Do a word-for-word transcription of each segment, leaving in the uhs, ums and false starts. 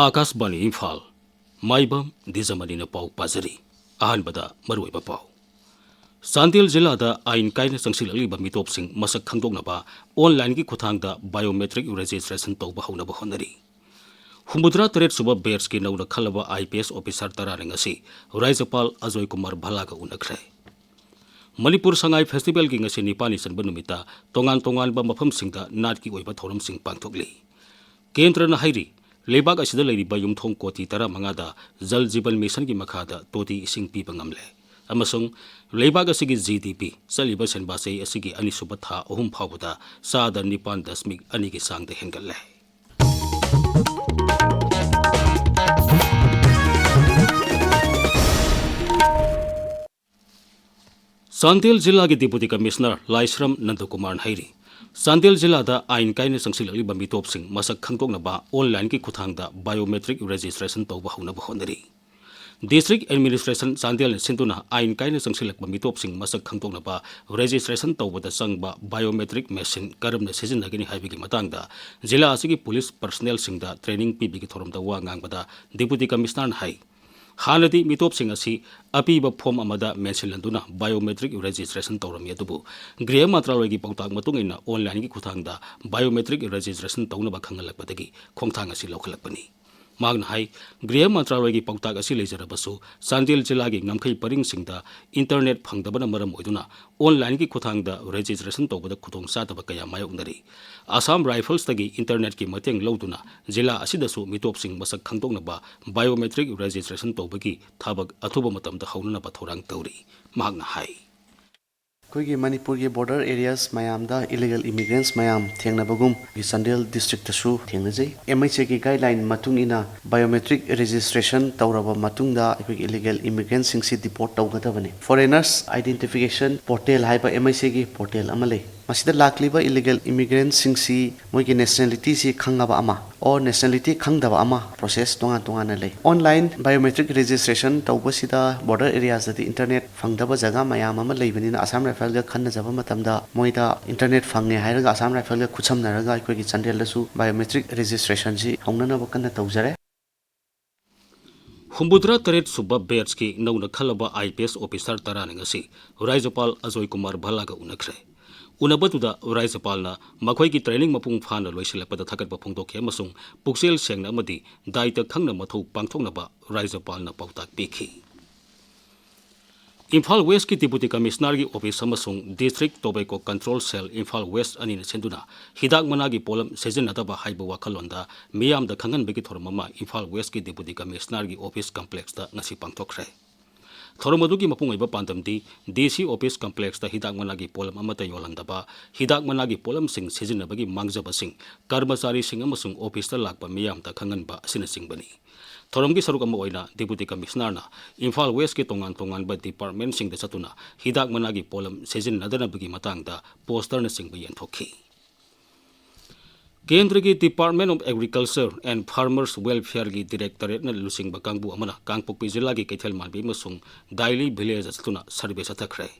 ꯑꯥꯀꯥꯁꯕꯥꯅꯤ ꯏꯝꯐꯥꯜ, ꯃꯥꯏꯕꯝ ꯗꯤꯖꯃꯅꯤꯅ ꯄꯥꯎ ꯄꯥꯖꯔꯤ꯫ ꯑꯍꯥꯟꯕꯗ ꯃꯔꯨꯑꯣꯏꯕ ꯄꯥꯎ꯫ ꯆꯥꯟꯗꯦꯜ ꯖꯤꯂꯥꯗ ꯑꯥꯏꯟ ꯀꯥꯏꯅ ꯆꯪꯁꯤꯜꯂꯛꯂꯤꯕ ꯃꯤꯇꯣꯞꯁꯤꯡ ꯃꯁꯛ ꯈꯪꯗꯣꯛꯅꯕ ꯑꯣꯟꯂꯥꯏꯟꯒꯤ ꯈꯨꯠꯊꯥꯡꯗ ꯕꯥꯏꯑꯣꯃꯦꯇ꯭ꯔꯤꯛ ꯔꯦꯖꯤꯁꯇ꯭ꯔꯦꯁꯟ ꯇꯧꯕ ꯍꯧꯅꯕ ꯍꯣꯠꯅꯔꯤ꯫ ꯍꯨꯝꯐꯨꯇꯔꯥ ꯇꯔꯦꯠ ꯁꯨꯕ ꯕꯦꯆꯀꯤ ꯅꯧꯅ ꯈꯜꯂꯕ ꯑꯥꯏ ꯄꯤ ꯑꯦꯁ ꯑꯣꯐꯤꯁꯥꯔ ꯇꯔꯥꯅ ꯉꯁꯤ ꯔꯥꯖ꯭ꯌꯄꯥꯜ ꯑꯖꯣꯏ ꯀꯨꯃꯥꯔ ꯚꯜꯂꯥꯒ ꯎꯅꯈ꯭ꯔꯦ꯫ ꯃꯅꯤꯄꯨꯔ ꯁꯉꯥꯏ ꯐꯦꯁꯇꯤꯚꯦꯜꯒꯤ ꯉꯁꯤ ꯅꯤꯄꯥꯜꯅꯤ ꯆꯟꯕ ꯅꯨꯃꯤꯠꯇ ꯇꯣꯉꯥꯟ ꯇꯣꯉꯥꯟꯕ ꯃꯐꯝꯁꯤꯡꯗ ꯅꯥꯠꯀꯤ ꯑꯣꯏꯕ ꯊꯧꯔꯝꯁꯤꯡ ꯄꯥꯡꯊꯣꯛꯂꯤ꯫ ꯀꯦꯟꯗ꯭ꯔꯅ ꯍꯥꯏꯔꯤ, ꯂꯩꯕꯥꯛ ꯑꯁꯤꯗ ꯂꯩꯔꯤꯕ ꯌꯨꯝꯊꯣꯡ ꯀꯣꯇꯤ ꯇꯔꯥꯃꯉꯥꯗ ꯖꯜ ꯖꯤꯕꯟ ꯃꯤꯁꯟꯒꯤ ꯃꯈꯥꯗ ꯇꯣꯇꯤ ꯏꯁꯤꯡ ꯄꯤꯕ ꯉꯝꯂꯦ ꯑꯃꯁꯨꯡ ꯂꯩꯕꯥꯛ ꯑꯁꯤꯒꯤ ꯖꯤ ꯗꯤ ꯄꯤ ꯆꯠꯂꯤꯕ ꯁꯦꯟꯕꯥ ꯆꯍꯤ ꯑꯁꯤꯒꯤ ꯑꯅꯤꯁꯨꯕ ꯊꯥ ꯑꯍꯨꯝ ꯐꯥꯎꯕꯗ ꯆꯥꯗ ꯅꯤꯄꯥꯟ ꯗꯁꯃꯤꯛ ꯑꯅꯤꯒꯤ ꯆꯥꯡꯗ ꯍꯦꯟꯒꯠꯂꯦ꯫ ꯆꯥꯟꯗꯦꯜ ꯖꯤꯂꯥꯒꯤ ꯗꯤꯄꯨꯇꯤ ꯀꯃꯤꯁꯅꯔ ꯂꯥꯏꯁ꯭ꯔꯝ ꯅꯟꯗꯀꯨꯃꯥꯔꯅ ꯍꯥꯏꯔꯤ, ꯆꯥꯟꯗꯦꯜ ꯖꯤꯂꯥꯗ ꯑꯥꯏꯟ ꯀꯥꯏꯅ ꯆꯪꯁꯤꯜꯂꯛꯂꯤꯕ ꯃꯤꯇꯣꯞꯁꯤꯡ ꯃꯁꯛ ꯈꯪꯗꯣꯛꯅꯕ ꯑꯣꯟꯂꯥꯏꯟꯒꯤ ꯈꯨꯠꯊꯥꯡꯗ ꯕꯥꯏꯑꯣꯃꯦꯇ꯭ꯔꯤꯛ ꯔꯦꯖꯤꯁꯇ꯭ꯔꯦꯁꯟ ꯇꯧꯕ ꯍꯧꯅꯕ ꯍꯣꯠꯅꯔꯤ꯫ ꯗꯤꯁꯇ꯭ꯔꯤꯛ ꯑꯦꯗꯃꯤꯅꯤꯁꯇ꯭ꯔꯦꯁꯟ ꯆꯥꯟꯗꯦꯜꯅ ꯁꯤꯟꯗꯨꯅ ꯑꯥꯏꯟ ꯀꯥꯏꯅ ꯆꯪꯁꯤꯜꯂꯛꯄ ꯃꯤꯇꯣꯞꯁꯤꯡ ꯃꯁꯛ ꯈꯪꯗꯣꯛꯅꯕ ꯔꯦꯖꯤꯁꯇ꯭ꯔꯦꯁꯟ ꯇꯧꯕꯗ ꯆꯪꯕ ꯕꯥꯏꯑꯣꯃꯦꯇ꯭ꯔꯤꯛ ꯃꯦꯁꯤꯟ ꯀꯔꯝꯅ ꯁꯤꯖꯤꯟꯅꯒꯅꯤ ꯍꯥꯏꯕꯒꯤ ꯃꯇꯥꯡꯗ ꯖꯤꯂꯥ ꯑꯁꯤꯒꯤ ꯄꯨꯂꯤꯁ ꯄꯔꯁꯅꯦꯜꯁꯤꯡꯗ ꯇ꯭ꯔꯦꯅꯤꯡ ꯄꯤꯕꯒꯤ ꯊꯧꯔꯝꯗ ꯋꯥ ꯉꯥꯡꯕꯗ ꯗꯤꯄꯨꯇꯤ ꯀꯃꯤꯁꯅꯔꯅ ꯍꯥꯏ, ꯍꯥꯟꯅꯗꯤ ꯃꯤꯇꯣꯞꯁꯤꯡ ꯑꯁꯤ ꯑꯄꯤꯕ ꯐꯣꯔꯝ ꯑꯃꯗ ꯃꯦꯟꯁꯤꯜꯍꯟꯗꯨꯅ ꯕꯥꯏꯑꯣꯃꯦꯇ꯭ꯔꯤꯛ ꯔꯦꯖꯤꯁꯇ꯭ꯔꯦꯁꯟ ꯇꯧꯔꯝꯃꯤ, ꯑꯗꯨꯕꯨ ꯒ꯭ꯔꯤꯍ ꯃꯟꯇ꯭ꯔꯥꯂꯣꯏꯒꯤ ꯄꯥꯎꯇꯥꯛ ꯃꯇꯨꯡ ꯏꯟꯅ ꯑꯣꯟꯂꯥꯏꯟꯒꯤ ꯈꯨꯠꯊꯥꯡꯗ ꯕꯥꯏꯑꯣꯃꯦꯇ꯭ꯔꯤꯛ ꯔꯦꯖꯤꯁꯇ꯭ꯔꯦꯁꯟ ꯇꯧꯅꯕ ꯈꯪꯍꯜꯂꯛꯄꯗꯒꯤ ꯈꯣꯡꯊꯥꯡ ꯑꯁꯤ ꯂꯧꯈꯠꯂꯛꯄꯅꯤ꯫ ꯃꯍꯥꯛꯅ ꯍꯥꯏ, ꯒ꯭ꯔꯤꯍ ꯃꯟꯇ꯭ꯔꯥꯂꯣꯏꯒꯤ ꯄꯥꯎꯇꯥꯛ ꯑꯁꯤ ꯂꯩꯖꯔꯕꯁꯨ ꯆꯥꯟꯗꯦꯜ ꯖꯤꯂꯥꯒꯤ ꯉꯝꯈꯩ ꯄꯔꯤꯡꯁꯤꯡꯗ ꯏꯟꯇꯔꯅꯦꯠ ꯐꯪꯗꯕꯅ ꯃꯔꯝ ꯑꯣꯏꯗꯨꯅ ꯑꯣꯟꯂꯥꯏꯟꯒꯤ ꯈꯨꯠꯊꯥꯡꯗ ꯔꯦꯖꯤꯁꯇ꯭ꯔꯦꯁꯟ ꯇꯧꯕꯗ ꯈꯨꯗꯣꯡꯆꯥꯗꯕ ꯀꯌꯥ ꯃꯥꯌꯣꯛꯅꯔꯤ꯫ ꯑꯁꯥꯝ ꯔꯥꯏꯐꯜꯁꯇꯒꯤ ꯏꯟꯇꯔꯅꯦꯠꯀꯤ ꯃꯇꯦꯡ ꯂꯧꯗꯨꯅ ꯖꯤꯂꯥ ꯑꯁꯤꯗꯁꯨ ꯃꯤꯇꯣꯞꯁꯤꯡ ꯃꯁꯛ ꯈꯪꯗꯣꯛꯅꯕ ꯕꯥꯏꯑꯣꯃꯦꯇ꯭ꯔꯤꯛ ꯔꯦꯖꯤꯁꯇ꯭ꯔꯦꯁꯟ ꯇꯧꯕꯒꯤ ꯊꯕꯛ ꯑꯊꯨꯕ ꯃꯇꯝꯗ ꯍꯧꯅꯅꯕ ꯊꯧꯔꯥꯡ ꯇꯧꯔꯤ, ꯃꯍꯥꯛꯅ ꯍꯥꯏ꯫ ꯑꯩꯈꯣꯏꯒꯤ ꯃꯅꯤꯄꯨꯔꯒꯤ ꯕꯣꯔꯗꯔ ꯑꯦꯔꯤꯌꯥꯁ ꯃꯌꯥꯝꯗ ꯏꯂꯤꯒꯦꯜ ꯏꯃꯤꯒ꯭ꯔꯦꯟꯠꯁ ꯃꯌꯥꯝ ꯊꯦꯡꯅꯕꯒꯨꯝ ꯑꯩꯈꯣꯏꯒꯤ ꯆꯥꯟꯗꯦꯜ ꯗꯤꯁꯇ꯭ꯔꯤꯛꯇꯁꯨ ꯊꯦꯡꯅꯖꯩ꯫ ꯑꯦꯝ ꯑꯩꯆ ꯑꯦꯒꯤ ꯒꯥꯏꯗꯂꯥꯏꯟ ꯃꯇꯨꯡ ꯏꯟꯅ ꯕꯥꯏꯑꯣꯃꯦꯇ꯭ꯔꯤꯛ ꯔꯦꯖꯤꯁꯇ꯭ꯔꯦꯁꯟ ꯇꯧꯔꯕ ꯃꯇꯨꯡꯗ ꯑꯩꯈꯣꯏꯒꯤ ꯏꯂꯤꯒꯦꯜ ꯏꯃꯤꯒ꯭ꯔꯦꯟꯠꯁꯤꯡꯁꯤ ꯗꯤꯄꯣꯔꯠ ꯇꯧꯒꯗꯕꯅꯤ꯫ ꯐꯣꯔꯦꯅꯔꯁ ꯑꯥꯏꯗꯦꯟꯇꯤꯐꯤꯀꯦꯁꯟ ꯄꯣꯔꯇꯦꯜ ꯍꯥꯏꯕ ꯑꯦꯝ ꯑꯩꯆ ꯑꯦꯒꯤ ꯄꯣꯔꯇꯦꯜ ꯑꯃ ꯂꯩ꯫ ꯃꯁꯤꯗ ꯂꯥꯛꯂꯤꯕ ꯏꯂꯤꯒꯦꯜ ꯏꯃꯤꯒ꯭ꯔꯦꯟꯠꯁꯤꯡꯁꯤ ꯃꯣꯏꯒꯤ ꯅꯦꯁꯅꯦꯂꯤꯇꯤꯁꯤ ꯈꯪꯉꯕ ꯑꯃ ꯑꯣꯔ ꯅꯦꯁꯅꯦꯂꯤꯇꯤ ꯈꯪꯗꯕ ꯑꯃ ꯄ꯭ꯔꯣꯁꯦꯁ ꯇꯣꯉꯥꯟ ꯇꯣꯉꯥꯟꯅ ꯂꯩ꯫ ꯑꯣꯟꯂꯥꯏꯟ ꯕꯥꯏꯑꯣꯃꯦꯇ꯭ꯔꯤꯛ ꯔꯦꯖꯤꯁꯇ꯭ꯔꯦꯁꯟ ꯇꯧꯕꯁꯤꯗ ꯕꯣꯔꯗꯔ ꯑꯦꯔꯤꯌꯥꯁꯇꯗꯤ ꯏꯟꯇꯔꯅꯦꯠ ꯐꯪꯗꯕ ꯖꯒꯥ ꯃꯌꯥꯝ ꯑꯃ ꯂꯩꯕꯅꯤꯅ ꯑꯁꯥꯝ ꯔꯥꯏꯐꯜꯒ ꯈꯟꯅꯖꯕ ꯃꯇꯝꯗ ꯃꯣꯏꯗ ꯏꯟꯇꯔꯅꯦꯠ ꯐꯪꯉꯦ ꯍꯥꯏꯔꯒ ꯑꯁꯥꯝ ꯔꯥꯏꯐꯜꯒ ꯈꯨꯠꯁꯝꯅꯔꯒ ꯑꯩꯈꯣꯏꯒꯤ ꯆꯥꯟꯗꯦꯜꯗꯁꯨ ꯕꯥꯏꯑꯣꯃꯦꯇ꯭ꯔꯤꯛ ꯔꯦꯖꯤꯁꯇ꯭ꯔꯦꯁꯟꯁꯤ ꯍꯧꯅꯅꯕ ꯀꯟꯅ ꯇꯧꯖꯔꯦ꯫ ꯍꯨꯝꯐꯨꯇꯔꯥ ꯇꯔꯦꯠ ꯁꯨꯕ ꯕꯦꯠꯁꯀꯤ ꯅꯧꯅ ꯈꯜꯂꯕ ꯑꯥꯏ ꯄꯤ ꯑꯦꯁ ꯑꯣꯐꯤꯁꯥꯔ ꯇꯔꯥꯅ ꯉꯁꯤ ꯔꯥꯖ꯭ꯌꯄꯥꯜ ꯑꯖꯣꯏ ꯀꯨꯃꯥꯔ ꯚꯜꯂꯥꯒ ꯎꯅꯈ꯭ꯔꯦ꯫ ꯎꯅꯕꯗꯨꯗ ꯔꯥꯖ꯭ꯌꯄꯥꯜꯅ ꯃꯈꯣꯏꯒꯤ ꯇ꯭ꯔꯦꯅꯤꯡ ꯃꯄꯨꯡ ꯐꯥꯅ ꯂꯣꯏꯁꯤꯜꯂꯛꯄꯗ ꯊꯥꯒꯠꯄ ꯐꯣꯡꯗꯣꯛꯈꯤ ꯑꯃꯁꯨꯡ ꯄꯨꯛꯆꯦꯜ ꯁꯦꯡꯅ ꯑꯃꯗꯤ ꯗꯥꯏꯇ ꯈꯪꯅ ꯃꯊꯧ ꯄꯥꯡꯊꯣꯛꯅꯕ ꯔꯥꯖ꯭ꯌꯄꯥꯜꯅ ꯄꯥꯎꯇꯥꯛ ꯄꯤꯈꯤ꯫ ꯏꯝꯐꯥꯜ ꯋꯦꯁꯀꯤ ꯗꯤꯄꯨꯇꯤ ꯀꯃꯤꯁꯅꯔꯒꯤ ꯑꯣꯐꯤꯁ ꯑꯃꯁꯨꯡ ꯗꯤꯁꯇ꯭ꯔꯤꯛ ꯇꯣꯕꯦꯀꯣ ꯀꯟꯇ꯭ꯔꯣꯜ ꯁꯦꯜ ꯏꯝꯐꯥꯜ ꯋꯦꯁ ꯑꯅꯤꯅ ꯁꯤꯟꯗꯨꯅ ꯍꯤꯗꯥꯛ ꯃꯅꯥꯒꯤ ꯄꯣꯠꯂꯝ ꯁꯤꯖꯤꯟꯅꯗꯕ ꯍꯥꯏꯕ ꯋꯥꯈꯜꯂꯣꯟꯗ ꯃꯤꯌꯥꯝꯗ ꯈꯪꯍꯟꯕꯒꯤ ꯊꯧꯔꯝ ꯑꯃ ꯏꯝꯐꯥꯜ ꯋꯦꯁꯀꯤ ꯗꯤꯄꯨꯇꯤ ꯀꯃꯤꯁꯅꯔꯒꯤ ꯑꯣꯐꯤꯁ ꯀꯝꯄ꯭ꯂꯦꯛꯁꯇ ꯉꯁꯤ ꯄꯥꯡꯊꯣꯛꯈ꯭ꯔꯦ꯫ ꯊꯧꯔꯝ ꯑꯗꯨꯒꯤ ꯃꯄꯨꯡ ꯑꯣꯏꯕ ꯄꯥꯟꯗꯝꯗꯤ ꯗꯤ ꯁꯤ ꯑꯣꯐꯤꯁ ꯀꯝꯄ꯭ꯂꯦꯛꯁꯇ ꯍꯤꯗꯥꯛ ꯃꯅꯥꯒꯤ ꯄꯣꯠꯂꯝ ꯑꯃꯠꯇ ꯌꯣꯜꯍꯟꯗꯕ, ꯍꯤꯗꯥꯛ ꯃꯅꯥꯒꯤ ꯄꯣꯠꯂꯝꯁꯤꯡ ꯁꯤꯖꯤꯟꯅꯕꯒꯤ ꯃꯥꯡꯖꯕꯁꯤꯡ ꯀꯔꯃꯆꯥꯔꯤꯁꯤꯡ ꯑꯃꯁꯨꯡ ꯑꯣꯐꯤꯁꯇ ꯂꯥꯛꯄ ꯃꯤꯌꯥꯝꯗ ꯈꯪꯍꯟꯕ ꯑꯁꯤꯅꯆꯤꯡꯕꯅꯤ꯫ ꯊꯧꯔꯝꯒꯤ ꯁꯔꯨꯛ ꯑꯃ ꯑꯣꯏꯅ ꯗꯤꯄꯨꯇꯤ ꯀꯃꯤꯁꯅꯔꯅ ꯏꯝꯐꯥꯜ ꯋꯦꯁꯀꯤ ꯇꯣꯉꯥꯟ ꯇꯣꯉꯥꯟꯕ ꯗꯤꯄꯥꯔꯠꯃꯦꯟꯁꯤꯡꯗ ꯆꯠꯇꯨꯅ ꯍꯤꯗꯥꯛ ꯃꯅꯥꯒꯤ ꯄꯣꯠꯂꯝ ꯁꯤꯖꯤꯟꯅꯗꯅꯕꯒꯤ ꯃꯇꯥꯡꯗ ꯄꯣꯁꯇꯔꯅꯆꯤꯡꯕ ꯌꯦꯟꯊꯣꯛꯈꯤ꯫ ꯀꯦꯟꯗ꯭ꯔꯒꯤ Department of Agriculture and Farmers Welfareꯒꯤ ꯗꯤꯔꯦꯛꯇꯣꯔꯦꯠꯅ ꯂꯨꯆꯤꯡꯕ ꯀꯥꯡꯕꯨ ꯑꯃꯅ ꯀꯥꯡꯄꯣꯛꯄꯤ ꯖꯤꯂꯥꯒꯤ ꯀꯩꯊꯦꯜ ꯃꯥꯟꯕꯤ ꯑꯃꯁꯨꯡ ꯗꯥꯏꯂꯤ ꯚꯤꯂꯦꯖꯇ ꯆꯠꯇꯨꯅ ꯁꯔꯚꯦ ꯆꯠꯊꯈ꯭ꯔꯦ꯫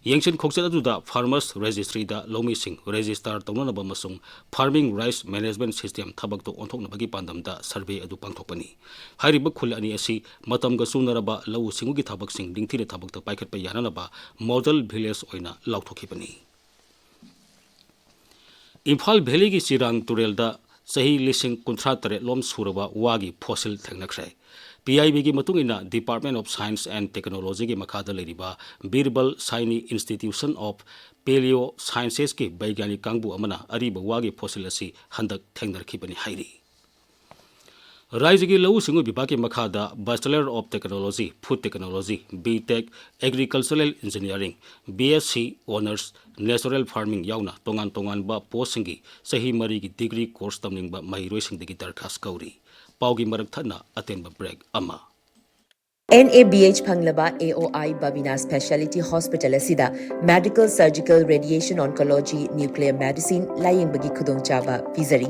ꯌꯦꯡꯁꯤꯟ ꯈꯣꯠꯆꯠ ꯑꯗꯨꯗ ꯐꯥꯔꯃꯔꯁ ꯔꯦꯖꯤꯁꯇ꯭ꯔꯤꯗ ꯂꯧꯃꯤꯁꯤꯡ ꯔꯦꯖꯤꯁꯇꯥꯔ ꯇꯧꯅꯅꯕ ꯑꯃꯁꯨꯡ ꯐꯥꯔꯃꯤꯡ ꯔꯥꯏꯁ ꯃꯦꯅꯦꯖꯃꯦꯟꯠ ꯁꯤꯁꯇꯦꯝ ꯊꯕꯛꯇ ꯑꯣꯟꯊꯣꯛꯅꯕꯒꯤ ꯄꯥꯟꯗꯝꯗ ꯁꯔꯚꯦ ꯑꯗꯨ ꯄꯥꯡꯊꯣꯛꯄꯅꯤ꯫ ꯍꯥꯏꯔꯤꯕ ꯈꯨꯜ ꯑꯅꯤ ꯑꯁꯤ ꯃꯇꯝꯒ ꯆꯨꯅꯔꯕ ꯂꯧꯎ ꯁꯤꯡꯎꯒꯤ ꯊꯕꯛꯁꯤꯡ ꯅꯤꯡꯊꯤꯅ ꯊꯕꯛꯇ ꯄꯥꯏꯈꯠꯄ ꯌꯥꯅꯅꯕ ꯃꯣꯗꯦꯜ ꯚꯤꯂꯦꯖ ꯑꯣꯏꯅ ꯂꯥꯎꯊꯣꯛꯈꯤꯕꯅꯤ꯫ ꯏꯝꯐꯥꯜ ꯚꯦꯂꯤꯒꯤ ꯆꯤꯔꯥꯡ ꯇꯨꯔꯦꯜꯗ ꯆꯍꯤ ꯂꯤꯁꯤꯡ ꯀꯨꯟꯊ꯭ꯔꯥ ꯇꯔꯦꯠ ꯂꯣꯝ ꯁꯨꯔꯕ ꯋꯥꯒꯤ ꯐꯣꯁꯤꯜ ꯊꯦꯡꯅꯈ꯭ꯔꯦ꯫ ꯄꯤ ꯑꯥꯏ ꯕꯤꯒꯤ ꯃꯇꯨꯡ ꯏꯟꯅ Department of Science and Technologyꯒꯤ ꯃꯈꯥꯗ ꯂꯩꯔꯤꯕ ꯕꯤꯔꯕꯜ ꯁꯥꯏꯅꯤ Institution of Paleo Scienceꯁꯀꯤ ꯕꯩꯒ꯭ꯌꯥꯅꯤꯛ ꯀꯥꯡꯕꯨ ꯑꯃꯅ ꯑꯔꯤꯕ ꯋꯥꯒꯤ ꯐꯣꯁꯤꯜ ꯑꯁꯤ ꯍꯟꯗꯛ ꯊꯦꯡꯅꯔꯛꯈꯤꯕꯅꯤ ꯍꯥꯏꯔꯤ꯫ ꯔꯥꯏꯖ꯭ꯌꯒꯤ ꯂꯧꯎ ꯁꯤꯡꯎ ꯕꯤꯚꯥꯒꯀꯤ ꯃꯈꯥꯗ Bachelor of Technology, Food Technology, B Tech, Agricultural Engineering, B S C Honours, Natural Farming ꯌꯥꯎꯅ ꯇꯣꯉꯥꯟ ꯇꯣꯉꯥꯟꯕ ꯄꯣꯁꯁꯤꯡꯒꯤ ꯆꯍꯤ ꯃꯔꯤꯒꯤ ꯗꯤꯒ꯭ꯔꯤ ꯀꯣꯔꯁ ꯇꯝꯅꯤꯡꯕ ꯃꯍꯩꯔꯣꯏꯁꯤꯡꯗꯒꯤ ꯗꯔꯈꯥꯁ ꯀꯧꯔꯤ꯫ ꯄꯥꯎꯒꯤ ꯃꯔꯛ ꯊꯠꯅ ꯑꯇꯦꯟꯕ ꯕ꯭ꯔꯦꯛ ꯑꯃ꯫ NABH ꯐꯪꯂꯕ AOI Babina Speciality Hospital ꯑꯁꯤꯗ Medical, Surgical, Radiation Oncology, Nuclear Medicine ꯂꯥꯌꯦꯡꯕꯒꯤ ꯈꯨꯗꯣꯡꯆꯥꯕ ꯄꯤꯖꯔꯤ꯫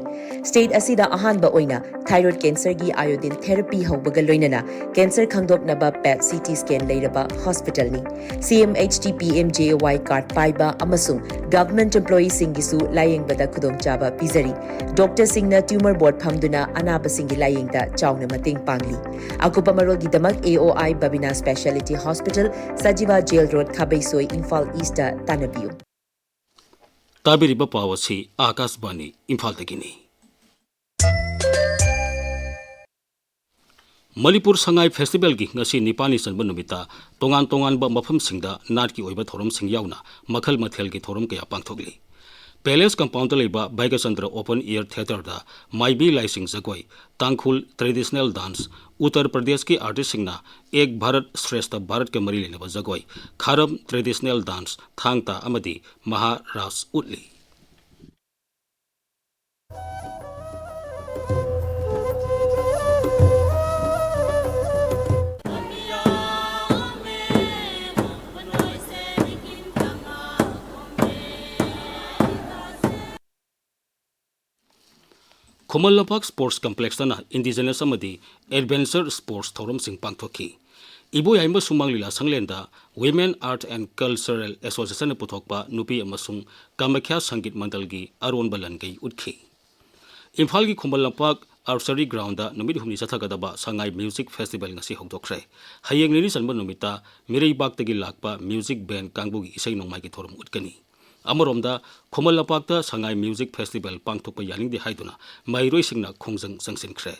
State ꯑꯁꯤꯗ ꯑꯍꯥꯟꯕ ꯑꯣꯏꯅ thyroid cancerꯒꯤ iodine therapy ꯍꯧꯕꯒ ꯂꯣꯏꯅꯅ cancer ꯈꯪꯗꯣꯛꯅꯕ PET CT scan ꯂꯩꯔꯕ hospitalꯅꯤ꯫ CMHT PMJAY card ꯄꯥꯏꯕ ꯑꯃꯁꯨꯡ government employeeꯁꯤꯡꯒꯤꯁꯨ ꯂꯥꯌꯦꯡꯕꯗ ꯈꯨꯗꯣꯡꯆꯥꯕ ꯄꯤꯖꯔꯤ꯫ Doctorꯁꯤꯡꯅ tumor board ꯐꯝꯗꯨꯅ ꯑꯅꯥꯕꯁꯤꯡꯒꯤ ꯂꯥꯌꯦꯡꯗ ꯆꯥꯎꯅ ꯃꯇꯦꯡ ꯄꯥꯡꯂꯤ꯫ ꯑꯀꯨꯞꯄ ꯃꯔꯣꯜꯒꯤꯗꯃꯛ AOI Babina Speciality Hospital, Sajiwa Jail Road, ꯈꯥꯕꯩꯁꯣꯏ, Imphal Eastꯇ ꯇꯥꯟꯅꯕꯤꯌꯨ꯫ ꯇꯥꯕꯤꯔꯤꯕ ꯄꯥꯎ ꯑꯁꯤ ꯑꯥꯀꯥꯁꯕꯥꯅꯤ ꯏꯝꯐꯥꯜꯗꯒꯤꯅꯤ꯫ ꯃꯅꯤꯄꯨꯔ ꯁꯉꯥꯏ ꯐꯦꯁꯇꯤꯚꯦꯜꯒꯤ ꯉꯁꯤ ꯅꯤꯄꯥꯜꯅꯤ ꯆꯟꯕ ꯅꯨꯃꯤꯠꯇ ꯇꯣꯉꯥꯟ ꯇꯣꯉꯥꯟꯕ ꯃꯐꯝꯁꯤꯡꯗ ꯅꯥꯠꯀꯤ ꯑꯣꯏꯕ ꯊꯧꯔꯝꯁꯤꯡ ꯌꯥꯎꯅ ꯃꯈꯜ ꯃꯊꯦꯜꯒꯤ ꯊꯧꯔꯝ ꯀꯌꯥ ꯄꯥꯡꯊꯣꯛꯂꯤ꯫ Palace compoundꯗ ꯂꯩꯕ ꯚꯥꯒ꯭ꯌꯆꯟꯗ꯭ꯔ open air theatreꯗ ꯃꯥꯏꯕꯤ ꯂꯥꯏꯁꯤꯡ ꯖꯒꯣꯏ, ꯇꯥꯡꯈꯨꯜ traditional dance, ꯎꯠꯇꯔ ꯄ꯭ꯔꯗꯦꯁꯀꯤ artistꯁꯤꯡꯅ ꯑꯦꯛ ꯚꯥꯔꯠ ꯁ꯭ꯔꯦꯁꯊ ꯚꯥꯔꯠꯀ ꯃꯔꯤ ꯂꯩꯅꯕ ꯖꯒꯣꯏ, ꯈꯥꯔꯝ traditional dance, ꯊꯥꯡ ꯇꯥ ꯑꯃꯗꯤ ꯃꯍꯥ ꯔꯥꯁ ꯎꯠꯂꯤ꯫ ꯈꯨꯃꯟ ꯂꯝꯄꯥꯛ Sports Complexꯇꯅ indigenous ꯑꯃꯗꯤ adventure sports ꯊꯧꯔꯝꯁꯤꯡ ꯄꯥꯡꯊꯣꯛꯈꯤ꯫ ꯏꯕꯣꯌꯥꯏꯃ ꯁꯨꯃꯥꯡ ꯂꯤꯂꯥ ꯁꯪꯂꯦꯟꯗ Women Art and Cultural Associationꯅ ꯄꯨꯊꯣꯛꯄ ꯅꯨꯄꯤ ꯑꯃꯁꯨꯡ ꯀꯥꯃꯈ꯭ꯌꯥ ꯁꯪꯒꯤꯠ ꯃꯟꯗꯜꯒꯤ ꯑꯔꯣꯟꯕ ꯂꯟꯒꯩ ꯎꯠꯈꯤ꯫ ꯏꯝꯐꯥꯜꯒꯤ ꯈꯨꯃꯟ ꯂꯝꯄꯥꯛ Archery Groundꯗ ꯅꯨꯃꯤꯠ ꯍꯨꯝꯅꯤ ꯆꯠꯊꯒꯗꯕ ꯁꯉꯥꯏ Music Festival ꯉꯁꯤ ꯍꯧꯗꯣꯛꯈ꯭ꯔꯦ꯫ ꯍꯌꯦꯡ ꯅꯤꯅꯤ ꯆꯟꯕ ꯅꯨꯃꯤꯠꯇ ꯃꯤꯔꯩꯕꯥꯛꯇꯒꯤ ꯂꯥꯛꯄ music band ꯀꯥꯡꯕꯨꯒꯤ ꯏꯁꯩ ꯅꯣꯡꯃꯥꯏꯒꯤ ꯊꯧꯔꯝ ꯎꯠꯀꯅꯤ꯫ ꯑꯃꯔꯣꯝꯗ, ꯈꯨꯃꯟ ꯂꯝꯄꯥꯛꯇ ꯁꯉꯥꯏ Music Festival ꯄꯥꯡꯊꯣꯛꯄ ꯌꯥꯅꯤꯡꯗꯦ ꯍꯥꯏꯗꯨꯅ ꯃꯍꯩꯔꯣꯏꯁꯤꯡꯅ ꯈꯣꯡꯖꯪ ꯆꯪꯁꯤꯟꯈ꯭ꯔꯦ꯫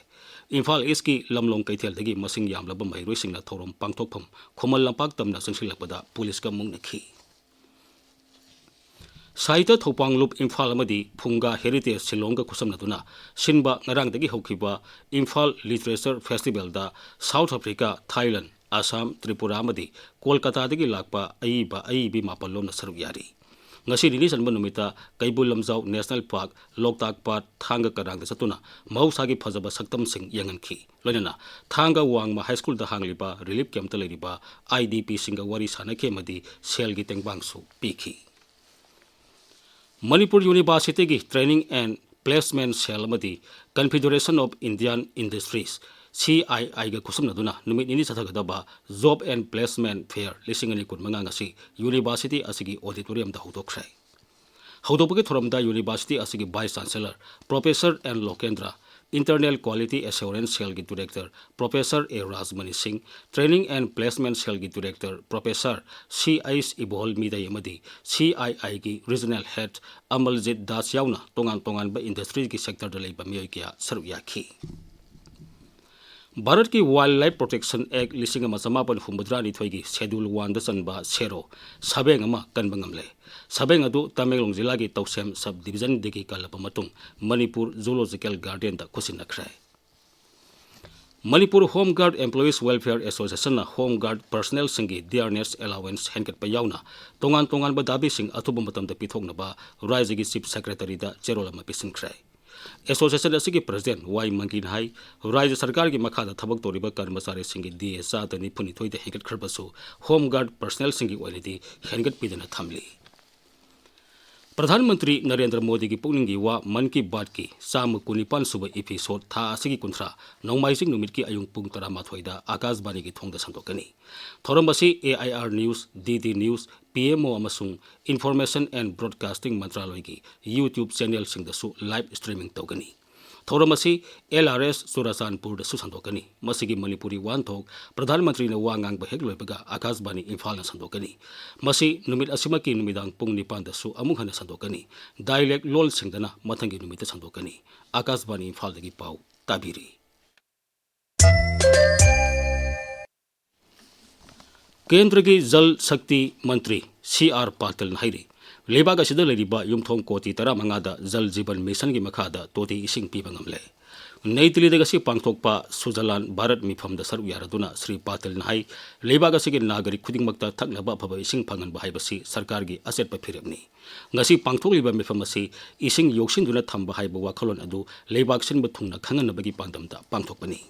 ꯏꯝꯐꯥꯜ Eastꯀꯤ ꯂꯝꯂꯣꯡ ꯀꯩꯊꯦꯜꯗꯒꯤ ꯃꯁꯤꯡ ꯌꯥꯝꯂꯕ ꯃꯍꯩꯔꯣꯏꯁꯤꯡꯅ ꯊꯧꯔꯝ ꯄꯥꯡꯊꯣꯛꯐꯝ ꯈꯨꯃꯟ ꯂꯝꯄꯥꯛ ꯇꯝꯅ ꯆꯪꯁꯤꯜꯂꯛꯄꯗ ꯄꯨꯂꯤꯁꯀ ꯃꯨꯛꯅꯈꯤ꯫ ꯁꯥꯍꯤꯇ꯭ꯌ ꯊꯧꯄꯥꯡꯂꯨꯞ ꯏꯝꯐꯥꯜ ꯑꯃꯗꯤ ꯐꯨꯡꯒꯥ Heritage ꯁꯤꯂꯣꯡꯒ ꯈꯨꯠꯁꯝꯅꯗꯨꯅ ꯁꯤꯟꯕ ꯉꯔꯥꯡꯗꯒꯤ ꯍꯧꯈꯤꯕ Imphal Literature Festivalꯗ South Africa, Thailand, Assam, Tripura ꯑꯃꯗꯤ ꯀꯣꯜꯀꯇꯥꯗꯒꯤ ꯂꯥꯛꯄ ꯑꯏꯕ ꯑꯏꯕꯤ ꯃꯥꯄꯜ ꯂꯣꯝꯅ ꯁꯔꯨꯛ ꯌꯥꯔꯤ꯫ ꯉꯁꯤ ꯅꯤꯅꯤ ꯆꯟꯕ ꯅꯨꯃꯤꯠꯇ ꯀꯩꯕꯨꯜ ꯂꯝꯖꯥꯎ ꯅꯦꯁꯅꯦꯜ ꯄꯥꯔꯛ, ꯂꯣꯛꯇꯥꯛ ꯄꯥꯠ, ꯊꯥꯡꯒ ꯀꯔꯥꯡꯗ ꯆꯠꯇꯨꯅ ꯃꯍꯧꯁꯥꯒꯤ ꯐꯖꯕ ꯁꯛꯇꯝꯁꯤꯡ ꯌꯦꯡꯍꯟꯈꯤ꯫ ꯂꯣꯏꯅꯅ ꯊꯥꯡꯒ ꯋꯥꯡꯃ ꯍꯥꯏ ꯁ꯭ꯀꯨꯜꯗ ꯍꯥꯡꯂꯤꯕ ꯔꯤꯂꯤꯐ ꯀꯦꯝꯞꯇ ꯂꯩꯔꯤꯕ ꯑꯥꯏ ꯗꯤ ꯄꯤꯁꯤꯡꯒ ꯋꯥꯔꯤ ꯁꯥꯅꯈꯤ ꯑꯃꯗꯤ ꯁꯦꯜꯒꯤ ꯇꯦꯡꯕꯥꯡꯁꯨ ꯄꯤꯈꯤ꯫ ꯃꯅꯤꯄꯨꯔ ꯌꯨꯅꯤꯚꯔꯁꯤꯇꯤꯒꯤ Training and Placement Cell ꯑꯃꯗꯤ Confederation of Indian Industries, C I ꯑꯥꯏꯒ ꯈꯨꯠꯁꯝꯅꯗꯨꯅ ꯅꯨꯃꯤꯠ ꯅꯤꯅꯤ ꯆꯠꯊꯒꯗꯕ Job and Placement Fair ꯂꯤꯁꯤꯡ ꯑꯅꯤ ꯀꯨꯟꯃꯉꯥ ꯉꯁꯤ ꯌꯨꯅꯤꯚꯔꯁꯤꯇꯤ ꯑꯁꯤꯒꯤ ꯑꯣꯗꯤꯇꯣꯔꯤꯌꯝꯗ ꯍꯧꯗꯣꯛꯈ꯭ꯔꯦ꯫ ꯍꯧꯗꯣꯛꯄꯒꯤ ꯊꯧꯔꯝꯗ ꯌꯨꯅꯤꯚꯔꯁꯤꯇꯤ ꯑꯁꯤꯒꯤ Vice Chancellor Professor N ꯂꯣꯀꯦꯟꯗ꯭ꯔ, Internal Quality Assurance Cellꯒꯤ Director Professor A Rajmani ꯁꯤꯡ, Training and Placement Cellꯒꯤ Director Professor ꯁꯤ ꯑꯩꯆ ꯏꯕꯣꯍꯜ ꯃꯤꯗꯩ ꯑꯃꯗꯤ ꯁꯤ ꯑꯥꯏ ꯑꯥꯏꯒꯤ Regional Head ꯑꯃꯜꯖꯤꯠ ꯗꯥꯁ ꯌꯥꯎꯅ ꯇꯣꯉꯥꯟ ꯇꯣꯉꯥꯟꯕ industryꯒꯤ sectorꯗ ꯂꯩꯕ ꯃꯤꯑꯣꯏ ꯀꯌꯥ ꯁꯔꯨꯛ ꯌꯥꯈꯤ꯫ ꯚꯥꯔꯠꯀꯤ Wildlife Protection Act ꯂꯤꯁꯤꯡ ꯑꯃ ꯆꯃꯥꯄꯟ ꯍꯨꯝꯐꯨꯇꯔꯥ ꯅꯤꯊꯣꯏꯒꯤ Schedule Oneꯗ ꯆꯟꯕ ꯁꯦꯔꯣ ꯁꯥꯕꯦꯡ ꯑꯃ ꯀꯟꯕ ꯉꯝꯂꯦ꯫ ꯁꯥꯕꯦꯡ ꯑꯗꯨ ꯇꯃꯦꯡꯂꯣꯡ ꯖꯤꯂꯥꯒꯤ ꯇꯧꯁꯦꯝ sub divisionꯗꯒꯤ ꯀꯜꯂꯕ ꯃꯇꯨꯡ Manipur Zoological Gardenꯗ ꯈꯨꯠꯁꯤꯟꯅꯈ꯭ꯔꯦ꯫ Manipur Home Guard Employees Welfare Associationꯅ Home Guard personnelꯁꯤꯡꯒꯤ dearness allowance ꯍꯦꯟꯒꯠꯄ ꯌꯥꯎꯅ ꯇꯣꯉꯥꯟ ꯇꯣꯉꯥꯟꯕ ꯗꯥꯕꯤꯁꯤꯡ ꯑꯊꯨꯕ ꯃꯇꯝꯗ ꯄꯤꯊꯣꯛꯅꯕ ꯔꯥꯖ꯭ꯌꯒꯤ Chief Secretaryꯗ ꯆꯦꯔꯣꯜ ꯑꯃ ꯄꯤꯁꯤꯟꯈ꯭ꯔꯦ꯫ Association ꯑꯁꯤꯒꯤ President ꯋꯥꯏ ꯃꯪꯒꯤꯅ ꯍꯥꯏ, ꯔꯥꯖ꯭ꯌ ꯁꯔꯀꯥꯔꯒꯤ ꯃꯈꯥꯗ ꯊꯕꯛ ꯇꯧꯔꯤꯕ ꯀꯔꯃꯆꯥꯔꯤꯁꯤꯡꯒꯤ ꯗꯤ ꯑꯦ ꯆꯥꯗ ꯅꯤꯐꯨ ꯅꯤꯊꯣꯏꯗ ꯍꯦꯟꯒꯠꯈ꯭ꯔꯕꯁꯨ Home Guard personnelꯁꯤꯡꯒꯤ ꯑꯣꯏꯅꯗꯤ ꯍꯦꯟꯒꯠꯄꯤꯗꯅ ꯊꯝꯂꯤ꯫ ꯄ꯭ꯔꯙꯥꯟ ꯃꯟꯇ꯭ꯔꯤ ꯅꯔꯦꯟꯗ꯭ꯔ ꯃꯣꯗꯤꯒꯤ ꯄꯨꯛꯅꯤꯡꯒꯤ ꯋꯥ ꯃꯟ ꯀꯤ ꯕꯥꯠꯀꯤ ꯆꯥꯝꯃ ꯀꯨꯟꯅꯤꯄꯥꯟ ꯁꯨꯕ episode ꯊꯥ ꯑꯁꯤꯒꯤ ꯀꯨꯟꯊ꯭ꯔꯥ, ꯅꯣꯡꯃꯥꯏꯖꯤꯡ ꯅꯨꯃꯤꯠꯀꯤ ꯑꯌꯨꯛ ꯄꯨꯡ ꯇꯔꯥꯃꯥꯊꯣꯏꯗ ꯑꯀꯥꯁꯕꯥꯅꯤꯒꯤ ꯊꯣꯡꯗ ꯁꯟꯗꯣꯛꯀꯅꯤ꯫ ꯊꯧꯔꯝ ꯑꯁꯤ A I R News, D D News, P M O ꯑꯃꯁꯨꯡ Information and Broadcasting ꯃꯟꯇ꯭ꯔꯥꯂꯣꯏꯒꯤ YouTube channelꯁꯤꯡꯗꯁꯨ live streaming ꯇꯧꯒꯅꯤ꯫ ꯊꯧꯔꯝ ꯑꯁꯤ ꯑꯦꯜ ꯑꯥꯔ ꯑꯦꯁ ꯆꯨꯔꯥꯆꯥꯟꯄꯨꯔꯗꯁꯨ ꯁꯟꯗꯣꯛꯀꯅꯤ꯫ ꯃꯁꯤꯒꯤ ꯃꯅꯤꯄꯨꯔꯤ ꯋꯥꯍꯟꯊꯣꯛ ꯄ꯭ꯔꯙꯥꯟ ꯃꯟꯇ꯭ꯔꯤꯅ ꯋꯥ ꯉꯥꯡꯕ ꯍꯦꯛ ꯂꯣꯏꯕꯒ ꯑꯀꯥꯁꯕꯥꯅꯤ ꯏꯝꯐꯥꯜꯅ ꯁꯟꯗꯣꯛꯀꯅꯤ꯫ ꯃꯁꯤ ꯅꯨꯃꯤꯠ ꯑꯁꯤꯃꯛꯀꯤ ꯅꯨꯃꯤꯗꯥꯡ ꯄꯨꯡ ꯅꯤꯄꯥꯟꯗꯁꯨ ꯑꯃꯨꯛ ꯍꯟꯅ ꯁꯟꯗꯣꯛꯀꯅꯤ꯫ Dialect ꯂꯣꯜꯁꯤꯡꯗꯅ ꯃꯊꯪꯒꯤ ꯅꯨꯃꯤꯠꯇ ꯁꯟꯗꯣꯛꯀꯅꯤ꯫ ꯑꯀꯥꯁꯕꯥꯅꯤ ꯏꯝꯐꯥꯜꯗꯒꯤ ꯄꯥꯎ ꯇꯥꯕꯤꯔꯤ꯫ ꯀꯦꯟꯗ꯭ꯔꯒꯤ ꯖꯜ ꯁꯛꯇꯤ ꯃꯟꯇ꯭ꯔꯤ ꯁꯤ ꯑꯥꯔ ꯄꯥꯇꯤꯜꯅ ꯍꯥꯏꯔꯤ, ꯂꯩꯕꯥꯛ ꯑꯁꯤꯗ ꯂꯩꯔꯤꯕ ꯌꯨꯝꯊꯣꯡ ꯀꯣꯇꯤ ꯇꯔꯥꯃꯉꯥꯗ ꯖꯜ ꯖꯤꯕꯟ ꯃꯤꯁꯟꯒꯤ ꯃꯈꯥꯗ ꯇꯣꯇꯤ ꯏꯁꯤꯡ ꯄꯤꯕ ꯉꯝꯂꯦ꯫ ꯅꯩ ꯗꯤꯜꯂꯤꯗ ꯉꯁꯤ ꯄꯥꯡꯊꯣꯛꯄ ꯁꯨꯖꯂꯥꯟ ꯚꯥꯔꯠ ꯃꯤꯐꯝꯗ ꯁꯔꯨꯛ ꯌꯥꯔꯗꯨꯅ ꯁ꯭ꯔꯤ ꯄꯥꯇꯤꯜꯅ ꯍꯥꯏ, ꯂꯩꯕꯥꯛ ꯑꯁꯤꯒꯤ ꯅꯥꯒꯔꯤꯛ ꯈꯨꯗꯤꯡꯃꯛꯇ ꯊꯛꯅꯕ ꯑꯐꯕ ꯏꯁꯤꯡ ꯐꯪꯍꯟꯕ ꯍꯥꯏꯕꯁꯤ ꯁꯔꯀꯥꯔꯒꯤ ꯑꯆꯦꯠꯄ ꯐꯤꯔꯦꯞꯅꯤ꯫ ꯉꯁꯤ ꯄꯥꯡꯊꯣꯛꯂꯤꯕ ꯃꯤꯐꯝ ꯑꯁꯤ ꯏꯁꯤꯡ ꯌꯣꯛꯁꯤꯟꯗꯨꯅ ꯊꯝꯕ ꯍꯥꯏꯕ ꯋꯥꯈꯜꯂꯣꯟ ꯑꯗꯨ ꯂꯩꯕꯥꯛ ꯁꯤꯟꯕ ꯊꯨꯡꯅ ꯈꯪꯍꯟꯅꯕꯒꯤ ꯄꯥꯟꯗꯝꯗ ꯄꯥꯡꯊꯣꯛꯄꯅꯤ꯫